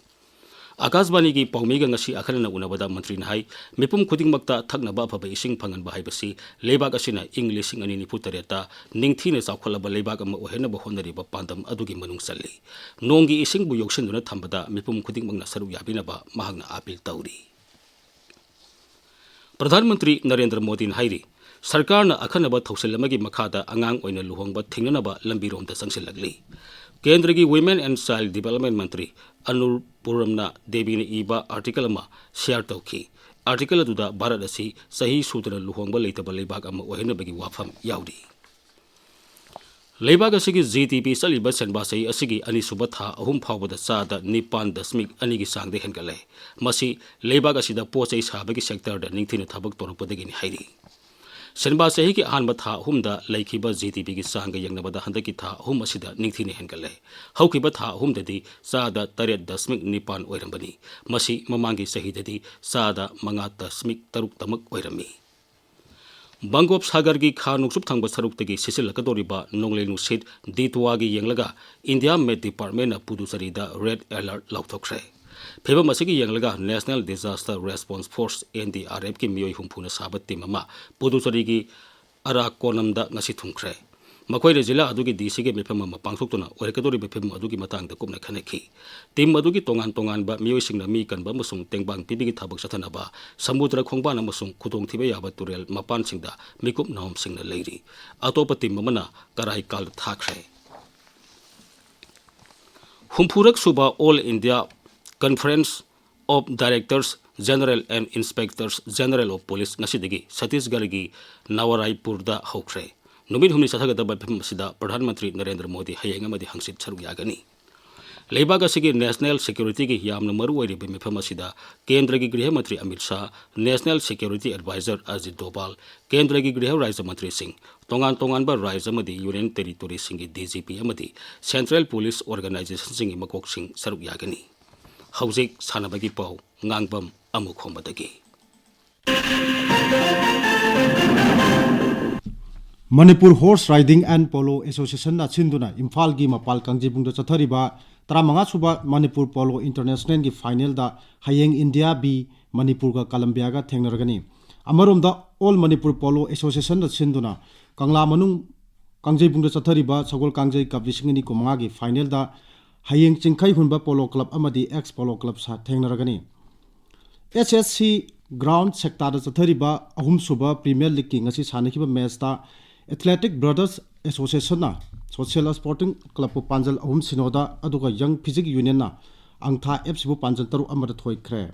ꯑꯀꯥꯁꯕꯥꯅꯤꯒꯤ ꯄꯥꯎꯃꯤꯒ ꯉꯁꯤ ꯑꯈꯟꯅꯅ ꯎꯅꯕꯗ ꯃꯟꯇ꯭ꯔꯤꯅ ꯍꯥꯏ, ꯃꯤꯄꯨꯝ ꯈꯨꯗꯤꯡꯃꯛꯇ ꯊꯛꯅꯕ ꯑꯐꯕ ꯏꯁꯤꯡ ꯐꯪꯍꯟꯕ ꯍꯥꯏꯕꯁꯤ ꯂꯩꯕꯥꯛ ꯑꯁꯤꯅ ꯏꯪ ꯂꯤꯁꯤꯡ ꯑꯅꯤ ꯅꯤꯐꯨ ꯇꯔꯦꯠꯇ ꯅꯤꯡꯊꯤꯅ ꯆꯥꯎꯈꯠꯂꯕ ꯂꯩꯕꯥꯛ ꯑꯃ ꯑꯣꯏꯍꯟꯅꯕ ꯍꯣꯠꯅꯔꯤꯕ ꯄꯥꯟꯗꯝ ꯑꯗꯨꯒꯤ ꯃꯅꯨꯡ ꯆꯜꯂꯤ꯫ ꯅꯣꯡꯒꯤ ꯏꯁꯤꯡꯕꯨ ꯌꯣꯛꯁꯤꯟꯗꯨꯅ ꯊꯝꯕꯗ ꯃꯤꯄꯨꯝ ꯈꯨꯗꯤꯡꯃꯛꯅ ꯁꯔꯨꯛ ꯌꯥꯕꯤꯅꯕ ꯃꯍꯥꯛꯅ ꯑꯥꯄꯤꯜ ꯇꯧꯔꯤ꯫ ꯄ꯭ꯔꯙꯥꯟ ꯃꯟꯇ꯭ꯔꯤ ꯅꯔꯦꯟꯗ꯭ꯔ ꯃꯣꯗꯤꯅ ꯍꯥꯏꯔꯤ, ꯁꯔꯀꯥꯔꯅ ꯑꯈꯟꯅꯕ ꯊꯧꯁꯤꯜ ꯑꯃꯒꯤ ꯃꯈꯥꯗ ꯑꯉꯥꯡ ꯑꯣꯏꯅ ꯂꯨꯍꯣꯡꯕ ꯊꯤꯡꯅꯅꯕ ꯂꯝꯕꯤꯔꯣꯝꯗ ꯆꯪꯁꯤꯜꯂꯛꯂꯤ꯫ ꯀꯦꯟꯗ꯭ꯔꯒꯤ Women and Child Development ꯃꯟꯇ꯭ꯔꯤ ꯑꯅꯨꯔ ꯄꯨꯔꯝꯅ ꯗꯦꯕꯤꯅ ꯏꯕ ꯑꯥꯔꯇꯤꯀꯜ ꯑꯃ ꯁꯤꯌꯥꯔ ꯇꯧꯈꯤ꯫ ꯑꯥꯔꯇꯤꯀꯜ ꯑꯗꯨꯗ ꯚꯥꯔꯠ ꯑꯁꯤ ꯆꯍꯤ ꯁꯨꯗꯅ ꯂꯨꯍꯣꯡꯕ ꯂꯩꯇꯕ ꯂꯩꯕꯥꯛ ꯑꯃ ꯑꯣꯏꯍꯟꯅꯕꯒꯤ ꯋꯥꯐꯝ ꯌꯥꯎꯔꯤ꯫ ꯂꯩꯕꯥꯛ ꯑꯁꯤꯒꯤ ꯖꯤ ꯗꯤ ꯄꯤ ꯆꯠꯂꯤꯕ ꯁꯦꯟꯕꯥ ꯆꯍꯤ ꯑꯁꯤꯒꯤ ꯑꯅꯤꯁꯨꯕ ꯊꯥ ꯑꯍꯨꯝ ꯐꯥꯎꯕꯗ ꯆꯥꯗ ꯅꯤꯄꯥꯟ ꯗꯁꯃꯤꯛ ꯑꯅꯤꯒꯤ ꯆꯥꯡꯗ ꯍꯦꯟꯒꯠꯂꯦ꯫ ꯃꯁꯤ ꯂꯩꯕꯥꯛ ꯑꯁꯤꯗ ꯄꯣꯠ ꯆꯩ ꯁꯥꯕꯒꯤ ꯁꯦꯛꯇꯔꯗ ꯅꯤꯡꯊꯤꯅ ꯊꯕꯛ ꯇꯧꯔꯛꯄꯗꯒꯤꯅꯤ ꯍꯥꯏꯔꯤ꯫ ꯁꯦꯟꯕꯥ ꯆꯍꯤꯒꯤ ꯑꯍꯥꯟꯕ ꯊꯥ ꯑꯍꯨꯝꯗ ꯂꯩꯈꯤꯕ ꯖꯤ ꯗꯤ ꯄꯤꯒꯤ ꯆꯥꯡꯒ ꯌꯦꯡꯅꯕꯗ ꯍꯟꯗꯛꯀꯤ ꯊꯥ ꯑꯍꯨꯝ ꯑꯁꯤꯗ ꯅꯤꯡꯊꯤꯅ ꯍꯦꯟꯒꯠꯂꯦ꯫ ꯍꯧꯈꯤꯕ ꯊꯥ ꯑꯍꯨꯝꯗꯗꯤ ꯆꯥꯗ ꯇꯔꯦꯠ ꯗꯁꯃꯤꯛ ꯅꯤꯄꯥꯟ ꯑꯣꯏꯔꯝꯕꯅꯤ꯫ ꯃꯁꯤ ꯃꯃꯥꯡꯒꯤ ꯆꯍꯤꯗꯗꯤ ꯆꯥꯗ ꯃꯉꯥ ꯗꯁꯃꯤꯛ ꯇꯔꯨꯛꯇꯃꯛ ꯑꯣꯏꯔꯝꯃꯤ꯫ ꯕꯪꯒꯣꯞ ꯁꯥꯒꯔꯒꯤ ꯈꯥ ꯅꯣꯡꯆꯨꯞ ꯊꯪꯕ ꯁꯔꯨꯛꯇꯒꯤ ꯁꯤꯠꯆꯤꯜꯂꯛꯀꯗꯧꯔꯤꯕ ꯅꯣꯡꯂꯩ ꯅꯨꯡꯁꯤꯠ ꯗꯤꯇ꯭ꯋꯥꯒꯤ ꯌꯦꯡꯂꯒ ꯏꯟꯗꯤꯌꯥ ꯃꯦꯠ ꯗꯤꯄꯥꯔꯠꯃꯦꯟꯅ ꯄꯨꯗꯨꯆꯦꯔꯤꯗ ꯔꯦꯗ ꯑꯦꯂꯔꯠ ꯂꯥꯎꯊꯣꯛꯈ꯭ꯔꯦ꯫ ꯐꯤꯚꯝ ꯑꯁꯤꯒꯤ ꯌꯦꯡꯂꯒ National Disaster Response Force, N D R F ꯀꯤ ꯃꯤꯑꯣꯏ ꯍꯨꯝꯐꯨꯅ ꯁꯥꯕ ꯇꯤꯝ ꯑꯃ ꯄꯨꯗꯨꯆꯦꯔꯤꯒꯤ ꯑꯔꯥꯀꯣꯅꯝꯗ ꯉꯁꯤ ꯊꯨꯡꯈ꯭ꯔꯦ꯫ ꯃꯈꯣꯏꯅ ꯖꯤꯂꯥ ꯑꯗꯨꯒꯤ ꯗꯤ ꯁꯤꯒꯤ ꯃꯤꯐꯝ ꯑꯃ ꯄꯥꯡꯊꯣꯛꯇꯨꯅ ꯑꯣꯏꯔꯛꯀꯗꯧꯔꯤꯕ ꯐꯤꯚꯝ ꯑꯗꯨꯒꯤ ꯃꯇꯥꯡꯗ ꯀꯨꯞꯅ ꯈꯟꯅꯈꯤ꯫ ꯇꯤꯝ ꯑꯗꯨꯒꯤ ꯇꯣꯉꯥꯟ ꯇꯣꯉꯥꯟꯕ ꯃꯤꯑꯣꯏꯁꯤꯡꯅ ꯃꯤ ꯀꯟꯕ ꯑꯃꯁꯨꯡ ꯇꯦꯡꯕꯥꯡ ꯄꯤꯕꯒꯤ ꯊꯕꯛ ꯆꯠꯊꯅꯕ ꯁꯃꯨꯗ꯭ꯔ ꯈꯣꯡꯕꯥꯟ ꯑꯃꯁꯨꯡ ꯈꯨꯗꯣꯡꯊꯤꯕ ꯌꯥꯕ ꯇꯨꯔꯦꯜ ꯃꯄꯥꯟꯁꯤꯡꯗ ꯃꯤꯀꯨꯞ ꯅꯥꯍꯣꯝꯁꯤꯡꯅ ꯂꯩꯔꯤ꯫ ꯑꯇꯣꯞꯄ ꯇꯤꯝ ꯑꯃꯅ ꯀꯔꯥꯏꯀꯥꯜꯗ ꯊꯥꯈ꯭ꯔꯦ꯫ ꯍꯨꯝꯐꯨꯔꯛ ꯁꯨꯕ All India Conference of Directors General and Inspectors General of Police ꯉꯁꯤꯗꯒꯤ ꯁꯠꯇꯤꯁꯒꯔꯒꯤ ꯅꯋꯥꯔꯥꯏꯄꯨꯔꯗ ꯍꯧꯈ꯭ꯔꯦ꯫ ꯅꯨꯃꯤꯠ ꯍꯨꯝꯅꯤ ꯆꯠꯊꯒꯗꯕ ꯃꯤꯐꯝ ꯑꯁꯤꯗ ꯄ꯭ꯔꯙꯥꯟ ꯃꯟꯇ꯭ꯔꯤ ꯅꯔꯦꯟꯗ꯭ꯔ ꯃꯣꯗꯤ ꯍꯌꯦꯡ ꯑꯃꯗꯤ ꯍꯪꯆꯤꯠ ꯁꯔꯨꯛ ꯌꯥꯒꯅꯤ꯫ ꯂꯩꯕꯥꯛ ꯑꯁꯤꯒꯤ national security ꯒꯤ ꯌꯥꯝꯅ ꯃꯔꯨ ꯑꯣꯏꯔꯤꯕ ꯃꯤꯐꯝ ꯑꯁꯤꯗ ꯀꯦꯟꯗ꯭ꯔꯒꯤ ꯒ꯭ꯔꯤꯍ ꯃꯟꯇ꯭ꯔꯤ Amit Shah, national security advisor Ajit ꯗꯣꯚꯥꯜ, ꯀꯦꯟꯗ꯭ꯔꯒꯤ ꯒ꯭ꯔꯤꯍ ꯔꯥꯖ꯭ꯌ ꯃꯟꯇ꯭ꯔꯤꯁꯤꯡ, ꯇꯣꯉꯥꯟ ꯇꯣꯉꯥꯟꯕ ꯔꯥꯖ꯭ꯌ ꯑꯃꯗꯤ union territory ꯁꯤꯡꯒꯤ D G P ꯑꯃꯗꯤ central police organization ꯁꯤꯡꯒꯤ ꯃꯀꯣꯛꯁꯤꯡ ꯁꯔꯨꯛ ꯌꯥꯒꯅꯤ꯫ ꯍꯧꯖꯤꯛ ꯁꯥꯟꯅꯕꯒꯤ ꯄꯥꯎ, ꯉꯥꯡꯕꯝ ꯑꯃꯨ ꯈꯣꯝꯕꯗꯒꯤ꯫ Manipur Horse Riding and Polo Association ꯅ ꯁꯤꯟꯗꯨꯅ ꯏꯝꯐꯥꯜꯒꯤ ꯃꯄꯥꯜ ꯀꯥꯡꯖꯩꯕꯨꯡꯗ ꯆꯠꯊꯔꯤꯕ ꯇꯔꯥꯃꯉꯥ ꯁꯨꯕ ꯃꯅꯤꯄꯨꯔ ꯄꯣꯂꯣ ꯏꯟꯇꯔꯅꯦꯁꯅꯦꯜꯒꯤ ꯐꯥꯏꯅꯦꯜꯗ ꯍꯌꯦꯡ ꯏꯟꯗꯤꯌꯥ ꯕꯤ ꯃꯅꯤꯄꯨꯔꯒ ꯀꯂꯝꯕꯤꯌꯥꯒ ꯊꯦꯡꯅꯔꯒꯅꯤ꯫ ꯑꯃꯔꯣꯝꯗ, ꯑꯣꯜ ꯃꯅꯤꯄꯨꯔ ꯄꯣꯂꯣ ꯑꯦꯁꯣꯁꯤꯌꯦꯁꯟꯅ ꯁꯤꯟꯗꯨꯅ ꯀꯪꯂꯥ ꯃꯅꯨꯡ ꯀꯥꯡꯖꯩꯕꯨꯡꯗ ꯆꯠꯊꯔꯤꯕ ꯁꯒꯣꯜ ꯀꯥꯡꯖꯩ ꯀꯞ ꯂꯤꯁꯤꯡ ꯑꯅꯤ ꯀꯨꯟꯃꯉꯥꯒꯤ ꯐꯥꯏꯅꯦꯜꯗ ꯍꯌꯦꯡ ꯆꯤꯡꯈꯩ ꯍꯨꯟꯕ ꯄꯣꯂꯣ ꯀ꯭ꯂꯕ ꯑꯃꯗꯤ ꯑꯦꯛꯁ ꯄꯣꯂꯣ ꯀ꯭ꯂꯕ ꯁꯥ-, ꯊꯦꯡꯅꯔꯒꯅꯤ꯫ S S C ground ꯁꯦꯛꯇꯥꯗ ꯆꯠꯊꯔꯤꯕ ꯑꯍꯨꯝꯁꯨꯕ ꯄ꯭ꯔꯤꯃꯤꯌꯔ ꯂꯤꯒꯀꯤ ꯉꯁꯤ ꯁꯥꯟꯅꯈꯤꯕ ꯃꯦꯆꯇ Athletic Brothers Association ꯅ ꯁꯣꯁꯦꯜ ꯁ꯭ꯄꯣꯔꯇꯤꯡ ꯀ꯭ꯂꯕꯄꯨ ꯄꯥꯟꯖꯜ ꯑꯍꯨꯝ ꯁꯤꯅꯣꯗ, ꯑꯗꯨꯒ ꯌꯪ ꯐꯤꯖꯤꯛ ꯌꯨꯅꯤꯌꯟꯅ ꯑꯪꯊꯥ F C ꯕꯨ ꯄꯥꯟꯖꯜ ꯇꯔꯨꯛ ꯑꯃꯗ ꯊꯣꯏꯈ꯭ꯔꯦ꯫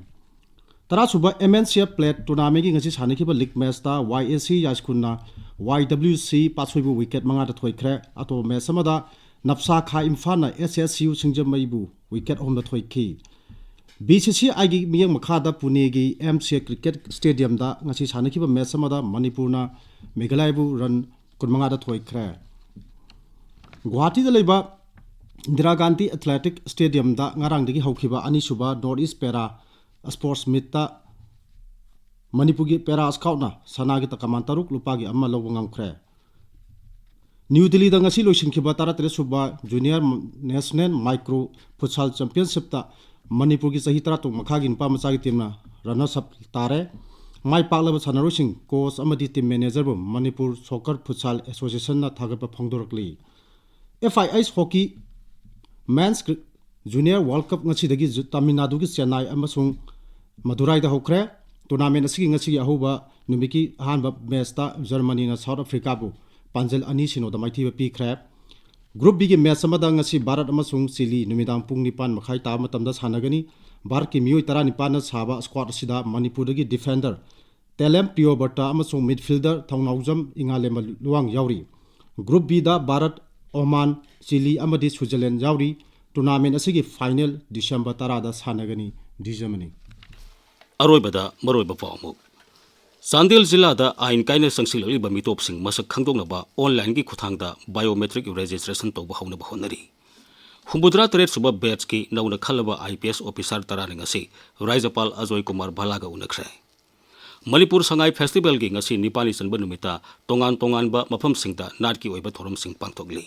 ꯇꯔꯥꯁꯨꯕ M N C F Plate ꯇꯣꯔꯅꯥꯃꯦꯟꯒꯤ ꯉꯁꯤ ꯁꯥꯟꯅꯈꯤꯕ ꯂꯤꯒ ꯃꯦꯆꯇ Y A C ꯌꯥꯏꯁ꯭ꯀꯨꯜꯅ Y W C ꯄꯥꯠꯁꯣꯏꯕꯨ ꯋꯤꯀꯦꯠ ꯃꯉꯥꯗ ꯊꯣꯏꯈ꯭ꯔꯦ꯫ ꯑꯇꯣꯞꯄ ꯃꯦꯆ ꯑꯃꯗ ꯅꯞꯁꯥ ꯈꯥ ꯏꯝꯐꯥꯜꯅ S S C U ꯁꯤꯡꯖꯃꯩꯕꯨ ꯋꯤꯀꯦꯠ ꯑꯍꯨꯝꯗ ꯊꯣꯏꯈꯤ꯫ B C C I ꯒꯤ ꯃꯤꯠꯌꯦꯡ ꯃꯈꯥꯗ ꯄꯨꯅꯦꯒꯤ M C A ꯀ꯭ꯔꯤꯀꯦꯠ ꯁ꯭ꯇꯦꯗꯤꯌꯝꯗ ꯉꯁꯤ ꯁꯥꯟꯅꯈꯤꯕ ꯃꯦꯆ ꯑꯃꯗ ꯃꯅꯤꯄꯨꯔꯅ ꯃꯦꯘꯥꯂꯌꯕꯨ ꯔꯟ ꯀꯨꯟꯃꯉꯥꯗ ꯊꯣꯏꯈ꯭ꯔꯦ꯫ ꯒꯨꯋꯥꯍꯥꯇꯤꯗ ꯂꯩꯕ ꯏꯟꯗꯤꯔꯥ ꯒꯥꯟꯙꯤ ꯑꯦꯊꯂꯦꯇꯤꯛ ꯁ꯭ꯇꯦꯗꯤꯌꯝꯗ ꯉꯔꯥꯡꯗꯒꯤ ꯍꯧꯈꯤꯕ ꯑꯅꯤꯁꯨꯕ North East Para Sports Meet ꯇ ꯃꯅꯤꯄꯨꯔꯒꯤ ꯄꯦꯔꯥ ꯁ꯭ꯀꯥꯎꯠꯅ ꯁꯅꯥꯒꯤ ꯇꯀꯃꯥꯟ ꯇꯔꯨꯛ, ꯂꯨꯄꯥꯒꯤ ꯑꯃ ꯂꯧꯕ ꯉꯝꯈ꯭ꯔꯦ꯫ ꯅ꯭ꯌꯨ ꯗꯤꯜꯂꯤꯗ ꯉꯁꯤ ꯂꯣꯏꯁꯤꯟꯈꯤꯕ ꯇꯔꯥꯇꯔꯦꯠ ꯁꯨꯕ Junior National Micro Futsal Championship ꯇ ꯃꯅꯤꯄꯨꯔꯒꯤ ꯆꯍꯤ ꯇꯔꯥꯇꯔꯨꯛ ꯃꯈꯥꯒꯤ ꯅꯨꯄꯥ ꯃꯆꯥꯒꯤ ꯇꯤꯝꯅ runners up ꯇꯥꯔꯦ꯫ ꯃꯥꯏ ꯄꯥꯛꯂꯕ ꯁꯥꯟꯅꯔꯣꯏꯁꯤꯡ, ꯀꯣꯆ ꯑꯃꯗꯤ ꯇꯤꯝ ꯃꯦꯅꯦꯖꯔꯕꯨ ꯃꯅꯤꯄꯨꯔ ꯁꯣꯀꯔ ꯐꯨꯠꯁꯥꯜ ꯑꯦꯁꯣꯁꯤꯌꯦꯁꯟꯅ ꯊꯥꯒꯠꯄ ꯐꯣꯡꯗꯣꯔꯛꯂꯤ꯫ F I H Hockey Men's Junior World Cup ꯉꯁꯤꯗꯒꯤ ꯖꯨ-, ꯇꯥꯃꯤꯜ ꯅꯥꯗꯨꯒꯤ ꯆꯦꯟꯅꯥꯏ ꯑꯃꯁꯨꯡ ꯃꯗꯨꯔꯥꯏꯗ ꯍꯧꯈ꯭ꯔꯦ꯫ ꯇꯣꯔꯅꯥꯃꯦꯟ ꯑꯁꯤꯒꯤ ꯉꯁꯤꯒꯤ ꯑꯍꯧꯕ ꯅꯨꯃꯤꯠꯀꯤ ꯑꯍꯥꯟꯕ ꯃꯦꯆꯇ ꯖꯔꯃꯅꯤꯅ ꯁꯥꯎꯠ ꯑꯐ꯭ꯔꯤꯀꯥꯕꯨ ꯄꯥꯟꯖꯜ ꯑꯅꯤ ꯁꯤꯅꯣꯗ ꯃꯥꯏꯊꯤꯕ ꯄꯤꯈ꯭ꯔꯦ꯫ Group B ꯒꯤ ꯃꯦꯆ ꯑꯃꯗ ꯉꯁꯤ ꯚꯥꯔꯠ ꯑꯃꯁꯨꯡ ꯆꯤꯂꯤ ꯅꯨꯃꯤꯗꯥꯡ ꯄꯨꯡ ꯅꯤꯄꯥꯟ ꯃꯈꯥꯏ ꯇꯥꯕ ꯃꯇꯝꯗ ꯁꯥꯟꯅꯒꯅꯤ꯫ ꯚꯥꯔꯠꯀꯤ ꯃꯤꯑꯣꯏ ꯇꯔꯥꯅꯤꯄꯥꯟꯅ ꯁꯥꯕ ꯁ꯭ꯀ꯭ꯋꯥꯗ ꯑꯁꯤꯗ ꯃꯅꯤꯄꯨꯔꯗꯒꯤ ꯗꯤꯐꯦꯟꯗꯔ ꯇꯦꯂꯦꯝ ꯄ꯭ꯔꯤꯌꯣꯕꯔꯇꯥ ꯑꯃꯁꯨꯡ ꯃꯤꯗꯐꯤꯜꯗꯔ ꯊꯧꯅꯥꯎꯖꯝ ꯏꯉꯥꯂꯦꯝꯕ ꯂꯨꯋꯥꯡ ꯌꯥꯎꯔꯤ꯫ Group B ꯗ ꯚꯥꯔꯠ, ꯑꯣꯃꯥꯟ, ꯆꯤꯂꯤ ꯑꯃꯗꯤ ꯁ꯭ꯋꯤꯖꯔꯂꯦꯟ ꯌꯥꯎꯔꯤ꯫ ꯇꯣꯔꯅꯥꯃꯦꯟ ꯑꯁꯤꯒꯤ ꯐꯥꯏꯅꯦꯜ ꯗꯤꯁꯦꯝꯕꯔ ꯇꯔꯥꯗ ꯁꯥꯟꯅꯒꯅꯤ꯫ ꯗꯤꯖꯃꯅꯤ꯫ ꯑꯔꯣꯏꯕꯗ ꯃꯔꯨꯑꯣꯏꯕ ꯄꯥꯎ ꯑꯃꯨꯛ꯫ ꯆꯥꯟꯗꯦꯜ ꯖꯤꯂꯥꯗ ꯑꯥꯏꯟ ꯀꯥꯏꯅ ꯆꯪꯁꯤꯜꯂꯛꯂꯤꯕ ꯃꯤꯇꯣꯞꯁꯤꯡ ꯃꯁꯛ ꯈꯪꯗꯣꯛꯅꯕ ꯑꯣꯟꯂꯥꯏꯟꯒꯤ ꯈꯨꯠꯊꯥꯡꯗ ꯕꯥꯏꯑꯣꯃꯦꯇ꯭ꯔꯤꯛ ꯔꯦꯖꯤꯁꯇ꯭ꯔꯦꯁꯟ ꯇꯧꯕ ꯍꯧꯅꯕ ꯍꯣꯠꯅꯔꯤ꯫ ꯍꯨꯝꯐꯨꯇꯔꯥ ꯇꯔꯦꯠ ꯁꯨꯕ ꯕꯦꯠꯁꯀꯤ ꯅꯧꯅ ꯈꯜꯂꯕ ꯑꯥꯏ ꯄꯤ ꯑꯦꯁ ꯑꯣꯐꯤꯁꯥꯔ ꯇꯔꯥꯅ ꯉꯁꯤ ꯔꯥꯖ꯭ꯌꯄꯥꯜ ꯑꯖꯣꯏ ꯀꯨꯃꯥꯔ ꯚꯜꯂꯥꯒ ꯎꯅꯈ꯭ꯔꯦ꯫ ꯃꯅꯤꯄꯨꯔ ꯁꯉꯥꯏ ꯐꯦꯁꯇꯤꯚꯦꯜꯒꯤ ꯉꯁꯤ ꯅꯤꯄꯥꯜꯅꯤ ꯆꯟꯕ ꯅꯨꯃꯤꯠꯇ ꯇꯣꯉꯥꯟ ꯇꯣꯉꯥꯟꯕ ꯃꯐꯝꯁꯤꯡꯗ ꯅꯥꯠꯀꯤ ꯑꯣꯏꯕ ꯊꯧꯔꯝꯁꯤꯡ ꯄꯥꯡꯊꯣꯛꯂꯤ꯫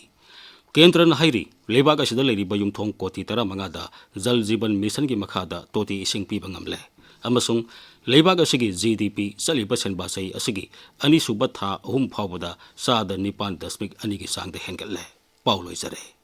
ꯀꯦꯟꯗ꯭ꯔꯅ ꯍꯥꯏꯔꯤ, ꯂꯩꯕꯥꯛ ꯑꯁꯤꯗ ꯂꯩꯔꯤꯕ ꯌꯨꯝꯊꯣꯡ ꯀꯣꯇꯤ ꯇꯔꯥꯃꯉꯥꯗ ꯖꯜ ꯖꯤꯕꯟ ꯃꯤꯁꯟꯒꯤ ꯃꯈꯥꯗ ꯇꯣꯇꯤ ꯏꯁꯤꯡ ꯄꯤꯕ ꯉꯝꯂꯦ ꯑꯃꯁꯨꯡ ꯂꯩꯕꯥꯛ ꯑꯁꯤꯒꯤ ꯖꯤ ꯗꯤ ꯄꯤ ꯆꯠꯂꯤꯕ ꯁꯦꯟꯕꯥ ꯆꯍꯤ ꯑꯁꯤꯒꯤ ꯑꯅꯤꯁꯨꯕ ꯊꯥ ꯑꯍꯨꯝ ꯐꯥꯎꯕꯗ ꯆꯥꯗ ꯅꯤꯄꯥꯟ ꯗꯁꯃꯤꯛ ꯑꯅꯤꯒꯤ ꯆꯥꯡꯗ ꯍꯦꯟꯒꯠꯂꯦ꯫ ꯄꯥꯎ ꯂꯣꯏꯖꯔꯦ꯫